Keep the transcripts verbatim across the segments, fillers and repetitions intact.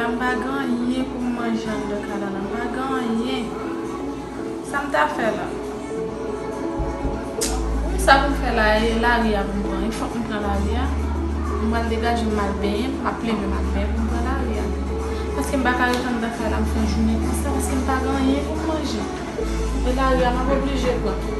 M pa gen anyen pou m manje anndan kay la, non, m pa gen anyen. Sa m ta fè la? Wi, sa pou m fè la, e lari a pou m pran. E fòk m pran lari a. M pral degaje m, m al benyen, m ap leve, m al benyen pou m pran lari a. Paske m pa ka ret anndan kay la, m fè jounen konsa, paske m pa gen anyen pou m manje. E lari a, m ap oblije pran.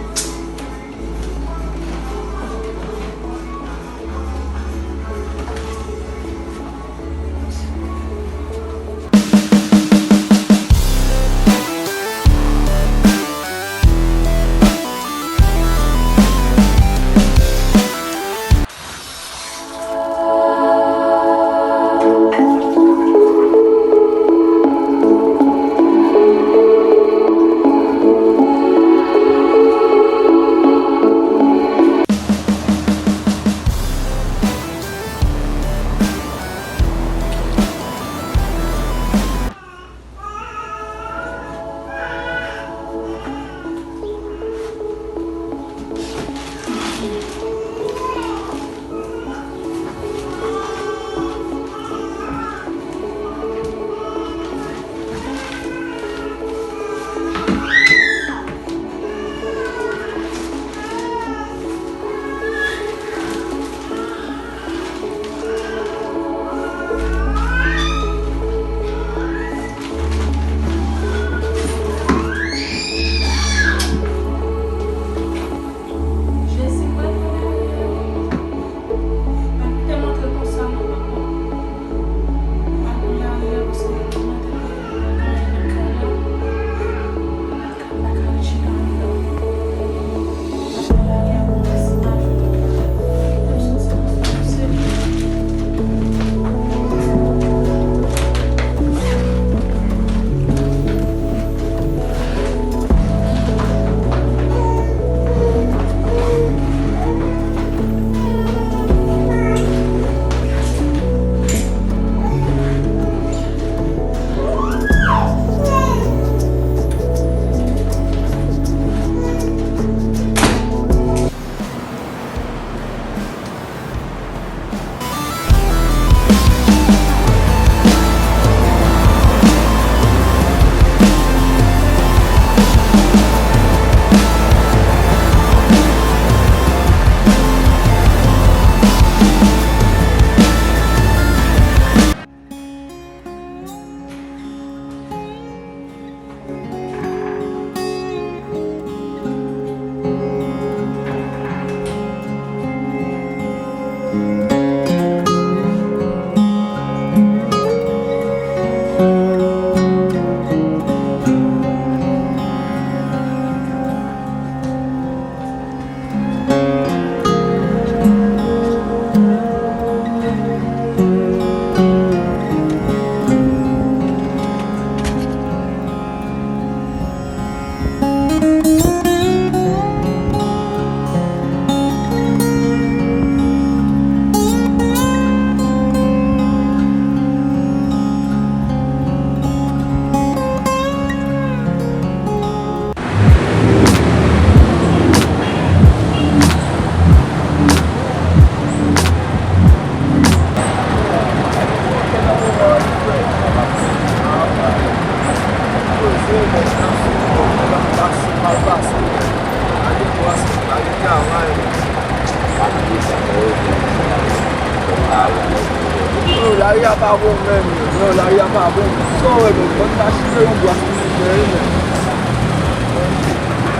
Yo, lari a pa bon menm. Yo, lari a pa bon. Sa w wè menm, mwen ta chita yon bwa sou mwen menm.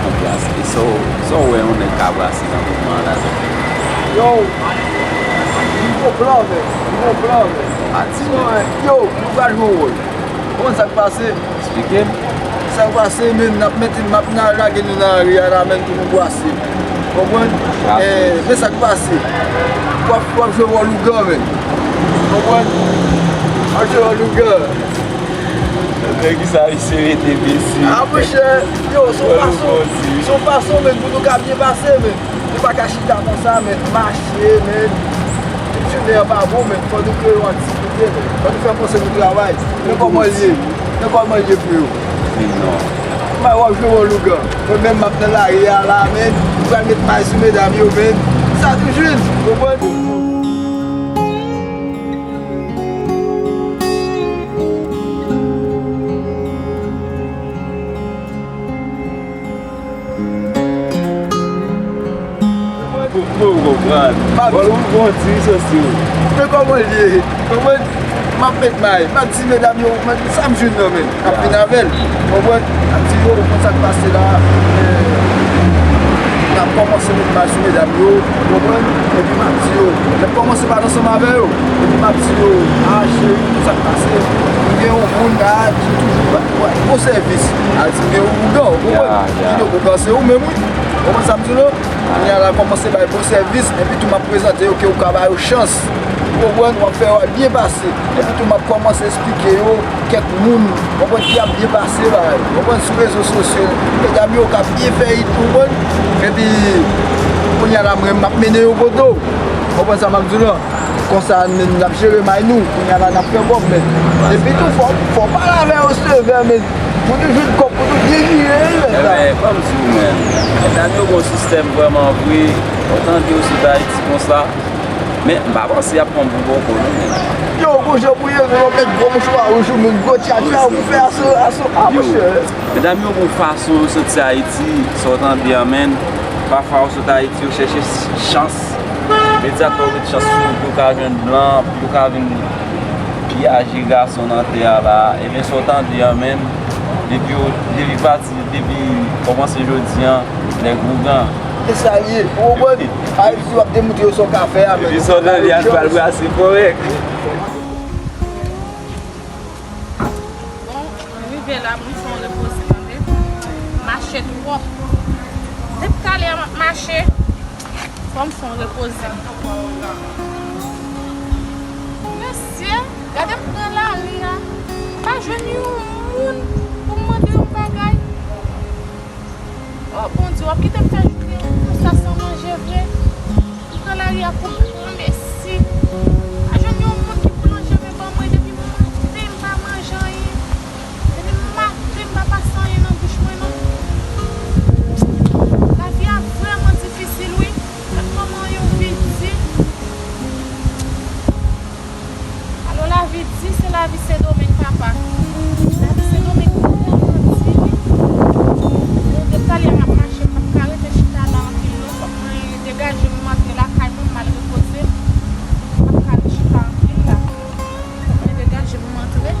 Yon bwa, sa w, sa w wè yon nèg ka brase nan moman an la? Yo, m gon plan menm, m gon plan menm. Sa w wè, yo, nou pral jwe yon wòl. Konprann sa k pase? Eksplike m. Sa k pase, menn, n ap mete, m ap nan lage nou nan lari a la, menn, pou nou brase. Konprann? Brase. Eh, men sa k pase. W ap, w ap jwe wòl ougan, menn. Konprann? W ap jwe wòl ougan. Nèg sa, misye rete mesye. Ah, monchè, yo, se yon fason, se yon fason, menn, pou nou ka byen pase, menn. Nou pa ka chita konsa, menn, mache, menn. Jounen an pa bon, menn. Fò nou kreye yon aktivite, menn. Fò nou fè panse nou travay. Men kòman l ye? Men kòman l ye, freo? Di non. Mwen wè w ap jwe wòl ougan. Mwen menm, m ap nan lari a la, menn. Ou pral met may sou medam yo, menn. Sa toujou, ou konprann? Bon, ou bon, ti sòsye. Men kòman l ye? Kòman m ap met may? M ap di medam yo, men sa m jwenn nan men. M ap vin avè l. Konprann? M ap di yo, ou konn sa k pase la. Eh, n ap kòmanse met may sou medam yo. Konprann? Epi m ap di yo, lè m kòmanse pale ansanm avè yo. Epi m ap di yo, a cheri, ou konn sa k pase. M gen yon moun la ki toujou ba, ba, bon sèvis. A di m gen yon ougan, ou konprann? Ki gen ougan se ou menm, wi. Konprann sa m di w la? Kounye a la, kòmanse bay bon sèvis, epi tou m ap prezante yo ke ou ka ba yo chans. Ou konprann? W ap fè yo byen pase. Epi tou m ap kòmanse eksplike yo kèk moun, konprann, ki ap byen pase la. Konprann? Sou rezo sosyo, medam yo ka byen fè it, konprann? Epi, kounye a la, mwen, m ap mennen yo kote w. Konprann sa m ap di w la? Konsa, n, n ap jere may nou. Kounye a la, n ap fè kòb, men. Epi tou, fò, fò w pale avè yo sevè, men. Pou nou jwenn kòb, pou nou devire, wi, men sa. Ebyen, ban m di w, men. Medam yo gon sistèm vrèman vre. Ou tande yo sot Ayiti konsa. Men, m pa panse y ap pran m pou bòkò, non, men. Yo, gon jan pou ye, yo met gwo mouchwa wouj ou, men gwo tchatcha pou fè aso, aso, a, monchè. Medam yo gon fason yo soti Ayiti, sa w tande an, men. Pafwa yo sot Ayiti, yo chèche chans. Medam yo met chans sou yo, pou yo ka jwenn blan, pou yo ka vin piyaje gason nan tè a la. Ebyen, sa w tande an, men. Depi yo, depi pati, depi kòmanse jodi an, nèg ougan. E sa l ye, ou konprann? Ayiti w ap demontre yo sa w ka fè a, men. Epi sa w tande a, n pral brase kòrèk. Bon, m rive la, m fè yon repoze, tande. Mache twòp. Depi talè a, m ap mache. Fò m fè yon repoze. Mesye, gade m pran lari a. M pa jwenn yon moun pou m mande yon bagay. O Bondye, w ap kite m fè jounen konsa san manje vre? M pran lari a pou granmesi. Pa jwenn yon moun ki boulanje men ban mwen depi maten m pa manje anyen. Depi maten m pa pase anyen nan bouch mwen non. Lavi a vrèman difisil wi. Gad kòman yon vi di. Alò lavi di se lavi Sendomeng papa. Lavi Sendomeng vrèman di wi. Bon, depi talè a m ap mache, m p ap ka rete chita la anpil non. Fòk mwen degaje m, m antre lakay mwen, m al repoze m. M p ap ka ret chita anpil la. Fòk mwen degaje m, m antre.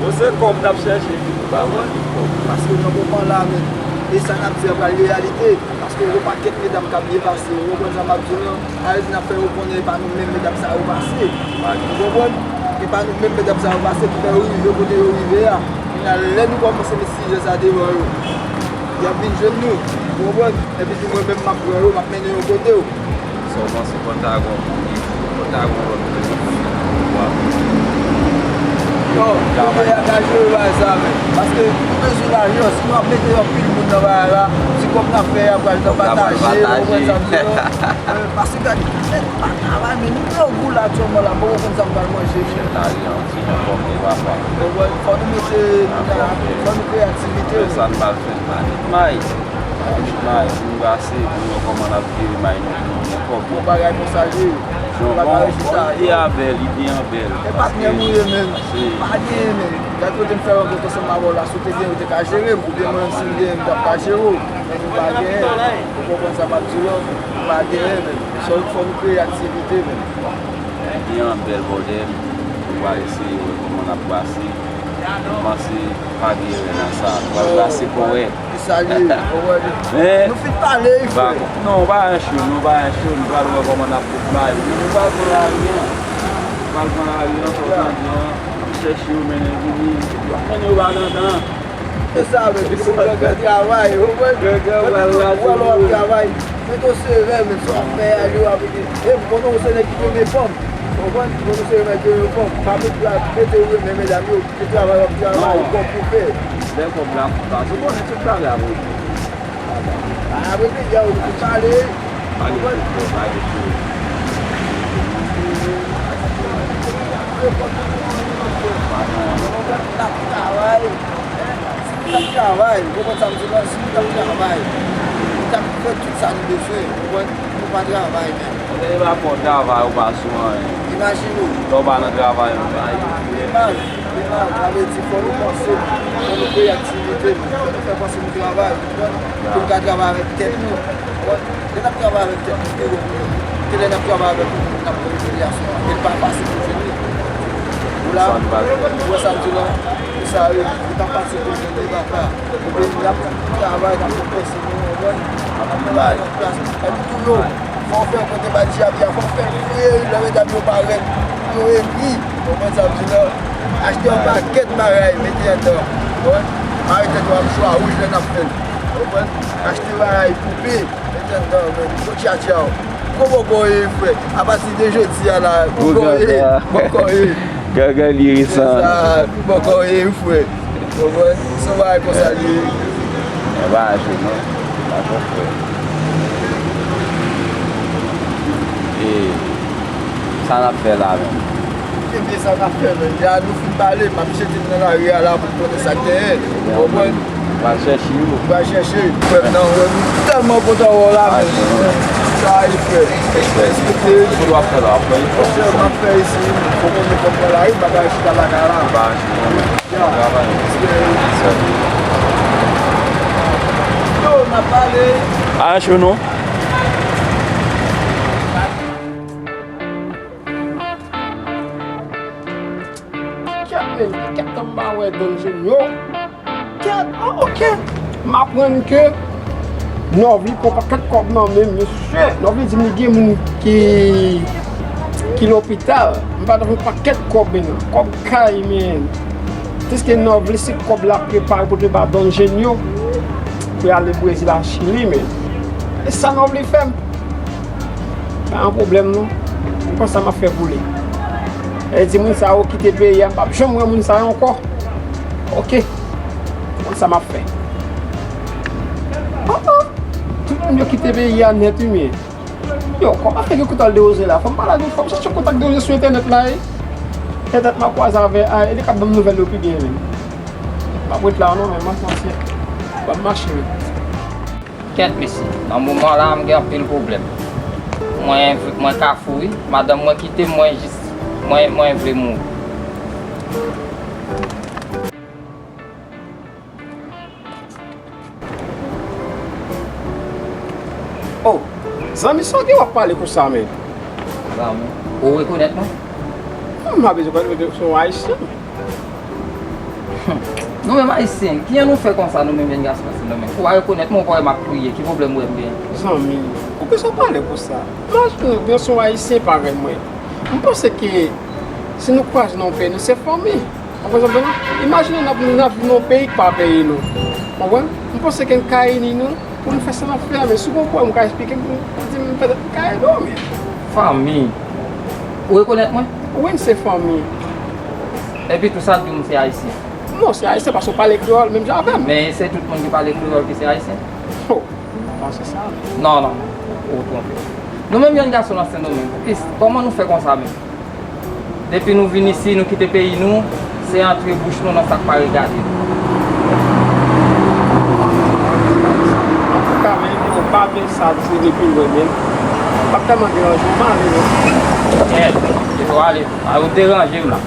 Yo, se kòb n ap chèche, nou pa mande kòb. Paske nan moman la menm, e sa n ap di a pral reyalite. Paske yon pakèt medam k ap byen pase, ou konprann sa m ap di w lan? Alèz n ap fè yo konnen e pa nou menm medam sa yo pase. Ou konprann? E pa nou menm medam sa yo pase ki fè yo rive kote yo rive a. Kounye a, lè nou kòmanse met sijè sa devan yo, y ap vin jwenn nou. Ou konprann? Epi tou mwen menm m ap pran yo, m ap mennen yo kote yo. Sa w panse, Pòtagon, Pòtagon lòt kote? Non, kote a ka jere bagay sa menm. Paske nou bezwen lajan, si nou ap mete anpil moun nan bagay la, ti kòb n ap fè a pral nan pataje, ou konprann sa m di w lan? Paske gade, nèg pa travay, men nou pran gou la aktyèlman la, m poko konn sa m pral manje, men. Chèf lari an, ti nan kòb li papa. Fò nou mete, fò nou kreye aktivite. Men sa n pral fè, n pa met may. N pa met may, pou nou brase, pou nou wè kòman n ap jere may nou, pou nou gen kòb. Bon bagay konsa, Jeri. Jan bon, bon, ide a bèl, ide an bèl. E patnè m ou ye, menm. Pa genyen, menm. Gade kote m fè rankontre ansanm avè w la, si w te gen, ou te ka jere m, oubyen mwen menm si m genyen, m t ap ka jere w. Men nou pa genyen. Ou konprann sa m ap di w lan? Nou pa genyen menm. Sèl fò nou kreye aktivite menm. Byen bèl bòdèl. Nou va eseye wè kòman n ap brase. M panse pa gen erè nan sa. Nou va brase kòrèk. Ki sa l ye? Men, nou fin pale, wi, frè. Non, w pa ancho, nou pa ancho, nou pral wè kòman n ap fout bay. Nou pral pran lari an. Nou pral pran lari an, sa w tande an. Chèche yo mennen vini. Epi w ap mennen yo ba nan tan. Se sa menm, se yon gran, gran travay, ou konprann? Gran, gran, w al raze w al travay. Mete w sevè, men sa w ap fè a, yo ap vini. E m konnen w se nèg ki renmen fanm, ou konprann? M konnen w se nèg ki renmen fanm. Pa mete w ap mete w renmen medam yo, se travay w ap travay, kòb pou fè. Lè kòb la pase, ou konnen tout bagay ap regle. Apre, deja, ou pale. Pale pou kò, pale pou. N ap travay. Si n t ap travay, ou konprann sa m di w lan? Si n t ap travay, nou t ap fè tout sa nou bezwen, ou konprann? Nou pa travay menm. Lè e pa fè w travay, ou pa sou anyen. Imajine w. Lè w pa nan travay, men, ay, li mal, li mal. Sa vle di, fò nou panse, fò nou kreye aktivite nou, fò nou fè panse nou travay, konprann? Pou nou ka travay avèk tèt nou, konprann? Lè n ap travay avèk tèt nou, pi bon pou nou. Se lè n ap travay avèk yon moun, n ap pran revelasyon an, e l pa fasil pou jwenn li. Ou la, ou wè sa m di la, e sa yo, li pa fasil pou jwenn li, papa. Epi n ap travay, n ap fè pèse nou, konprann? N ap travay nan plas, epi tou yo, fò w fè kote ba djab ya, fò w fè l fre, lè medam yo parèt, yo egri, konprann sa m di la? Achte yon pakèt bagay, mete anndan, konprann? Mare tèt ou ak chwa wouj lè n ap fè l, konprann? Achte bagay koupe, mete anndan, men, gwo tchatcha w. Gwo bòkò w ye, frè. Apati de jodi a la, gwo bòkò w ye, bòkò w ye. Gangan li ye sa. Sa, gwo bòkò w ye, frè. Konprann? Se yon bagay konsa li ye. E pa aje non. Pa konprann. E sa n ap fè la menm? Ebyen sa n ap fè menm? Ya nou fin pale, m ap jete l nan lari a la pou konnen sa k genyen. Konprann? Pral chèche yo. Pral chèche. Frè m nan, wè nou tèlman kontan wè w la menm. Sa e frè. Respekte. Kote w ap fè la? W ap fè yon fòs? Monchè, m ap fè isi. Fò konnen fò m pran lari, m pa ka chita lakay la. Ba, travay. Yo, n ap pale. A cho non. Kèt, men, kèt, tan m pa wè Don Jenyo. Kèt, ah, ok. M aprann ke Nòvli pran pakèt kòb nan men m, mesye. Nòvli di m li gen moun ki, ki lopital. M pa t yon pakèt kòb, men kòb kay, men. Tiske Nòvli se kòb l ap prepare pou te ba Don Jenyo pou y ale Brezil ak Chili, men. E sa Nòvli fè m? Pa yon pwoblèm, non. M konn sa m ap fè pou li. E di moun sa yo kite peyi a, m p ap janm wè moun sa yo ankò. Ok. M konn sa m ap fè. Oh, oh. Tout moun yo kite peyi a nèt, wi, men. Yo, kòman fè gen kontak de Jose la? Fò m pale ak li, fò m chèche kontak de Jose sou entènèt la, e. Entènèt m ap kwaze avè a, e li k ap ban m nouvèl yo pi byen, menm. M ap ret la, non, men m ap mache. M ap mache, wi. Kèt, mesye, nan moman la, m gen anpil pwoblèm. Mwen, mwen kafou, wi. Madanm mwen kite m, mwen jis, mwen, mwen vle mouri. Oh, zanmi, sa w gen w ap pale konsa, men? Zanmi, ou rekonèt mwen? Hmm, m pa bezwen konnen, se yon Ayisyen. Nou menm Ayisyen, kijan nou fè konsa, nou menm jèn gason nan Sendomeng? Ou pa rekonèt mwen, ou pa wè m ap kriye, ki pwoblèm ou wè m genyen? Zanmi, poukisa w pale konsa? Imajine w, se yon Ayisyen parèy mwen. M panse ke si nou kwaze nan yon peyi, nou se fanmi. Ou konprann sa m di w la? Imajine n ap, n ap viv nan yon peyi ki pa peyi nou. Ou konprann? M panse ke n ka ini nou pou nou fè sa n ap fè a, men si w gon pwoblèm, ou ka eksplike m, ou di m, petèt m ka ede w, men. Fanmi? Ou rekonèt mwen? Wi, n se fanmi. Epi tou sa, di w m se Ayisyen. Non, se Ayisyen paske w pale kreyòl menm jan avè m. Men se tout moun ki pale kreyòl ki se Ayisyen? Oh. Panse sa, non? Non, non, non. Ou twonpe w. Nou menm jèn gason nan Sendomeng, kòman nou fè konsa menm? Depi nou vin isi, nou kite peyi nou, se antre bouch nou nan sa k pa regade nou. Antouka, men, yo pa vle sa di depi lwen, men. M p ap tèlman deranje w, m ale, non. Kèt, kite w ale. A, ou deranje m la.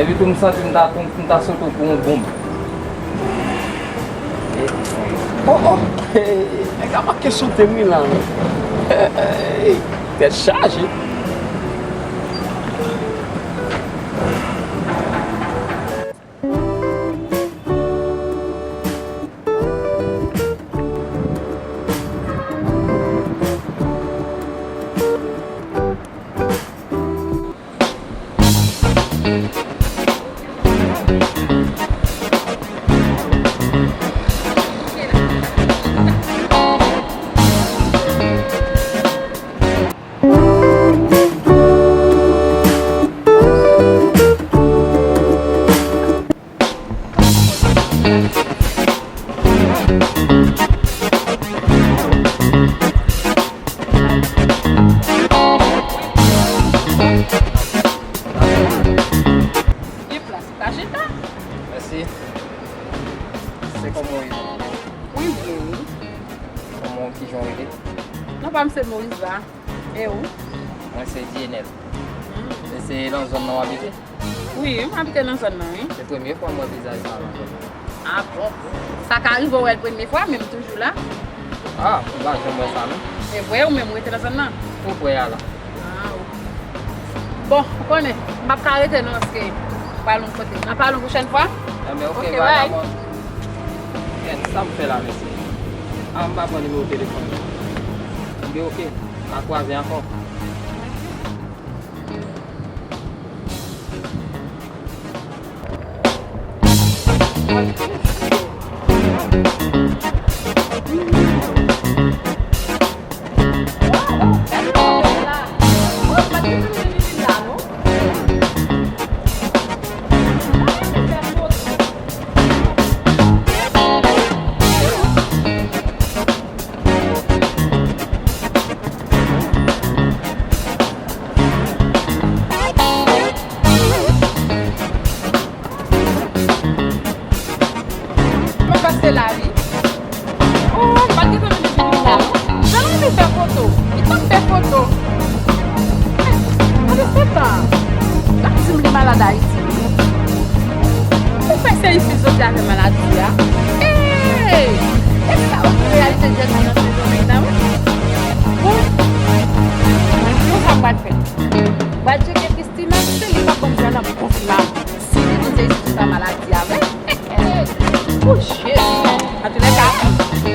Epi tou, m santi m ta, m ta sot ou pou yon bonm. Oh, oh. Nèg la manke sou tèm wi la. Tèt chaje. Gen plas pou ta chita. Mèsi. Se kòman w ye? Mwen byen, wi. Kòman w, kijan w rele? Non pa m se Moïse la. E ou? Mwen se Dienel. Hmm, Se nan zòn nan w abite? Wi, m abite nan zòn nan, wi. Se premye fwa m wè vizaj sa nan zòn nan. Ah bon? Sa ka rive w wè l premye fwa, men m toujou la. Ah, m pa janm wè sa, non. Se vre, ou menm ou rete nan zòn nan? Tou pre a la. Ah, ok. Bon, ou konnen, m ap ka rete non, paske m pral yon kote. N ap pale yon pwochèn fwa? Enben, ok, bye. Vagabon. Kèt, sa m fè la, mesye? Ah, m pa pran nimewo telefòn nan. Enben, ok, n a kwaze ankò. Mwen pase la wi. Oh, m pa t gentan vin la non. Jan l renmen fè foto. Li konn fè foto. Gade se tan. L ap di m li malad Ayiti wi. Ou fè se isit jodi a fè maladi a. Ey! E sa osi reyalite jèn nan nan Sendomeng nan wi. Bon. Mwen di w sa m pral fè. M pral tcheke Christina, se li k ap ban m jan nan konfiman. Si li di se isit ou fè maladi a vre. Oh, shit. Antoulèka,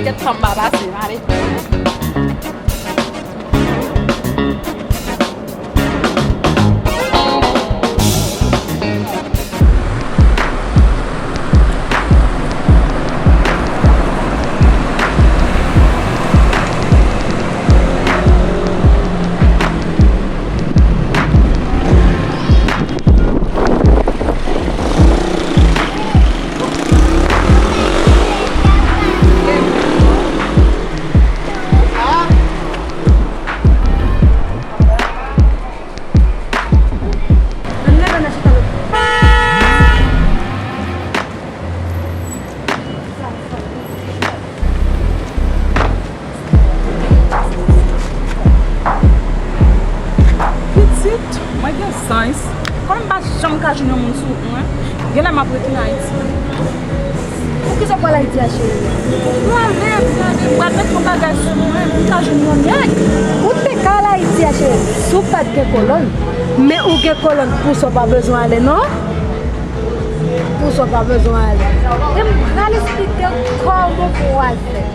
kèt fanm pa pase, m ale. Pitit, mwen gen sans. Kòm m pa janm ka jwenn yon moun sou wout mwen, genlè m ap retounen Ayiti. Poukisa w pral Ayiti a, cheri? Prale, prale, m pral met yon bagay sou mwen pou m ka jwenn yon nèg. Ou te ka al Ayiti a, cheri, si w pa t gen kolòn. Men ou gen kolòn, pou sa w pa bezwen ale, non? Pou sa w pa bezwen ale. E m pral esplike w kòman pou w al fè.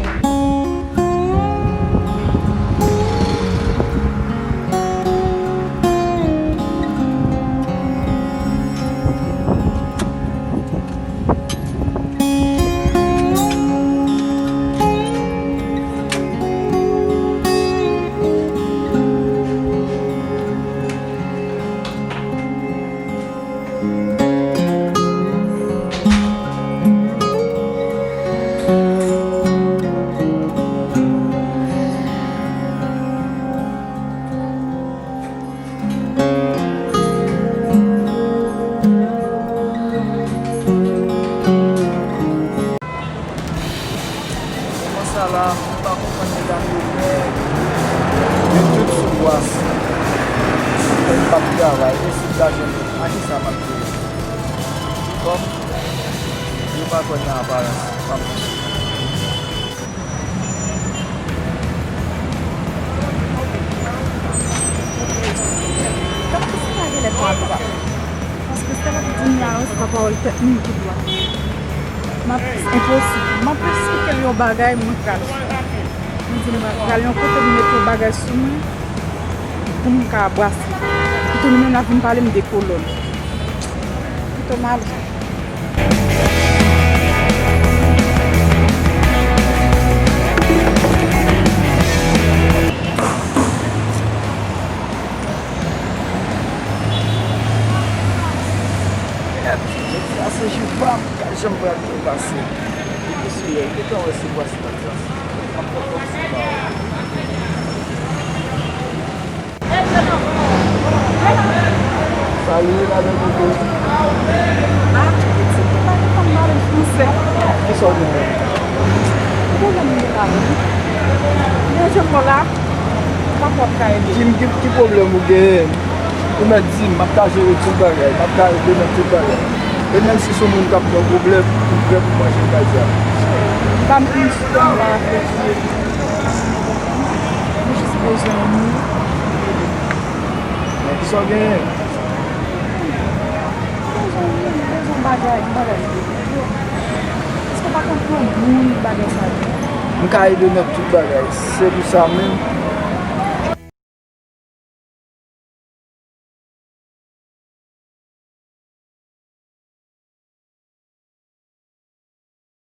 Moman sa la, m pa konprann medam yo nèt. Yo tout sou bwas. Yo p ap travay, yo sou lajan. A kisa m ap jere? Kòm yo pa kwè nan aparans, m ap mache. Gad Christina genlè pran ap pran. Paske sa l ap di m la yo, se pa pawòl tèt moun ki dwat. M ap, enposib. M ap esplike l yon bagay, mwen pral fè. Mwen di l mwen pral yon kote m mete yon bagay sou mwen pou m ka brase. Pito nou menm n ap vin pale m de kolòn. Pito m ale. Gad, jodi a se jou pa m, gad jan m pral trepase. Depi sou lè, gentan wè se bwasnat sa. M ap pran kòb sou pa w. Salut, la belle de Dieu. Ah, pitit, ou pa gentan pale m fransè. Kisa w genyen? Ou gentan m gentan la, wi. Men jan m la, m pa kwè w ap ka ede. Ki, ki, ki pwoblèm ou genyen? Ou mèt di m, m ap ka jere tout bagay, m ap ka ede nan tout bagay. E menm si se yon moun k ap nan pwoblèm, m prè pou manje kay sa. M pa met m sou tèm la reflechi. M jis bezwen moun. Men kisa w genyen? M bezwen moun, m bezwen bagay, m bagay yo. Èske w pa konn pran moun bagay sa yo? M ka ede nan tout bagay. Se pou sa menm,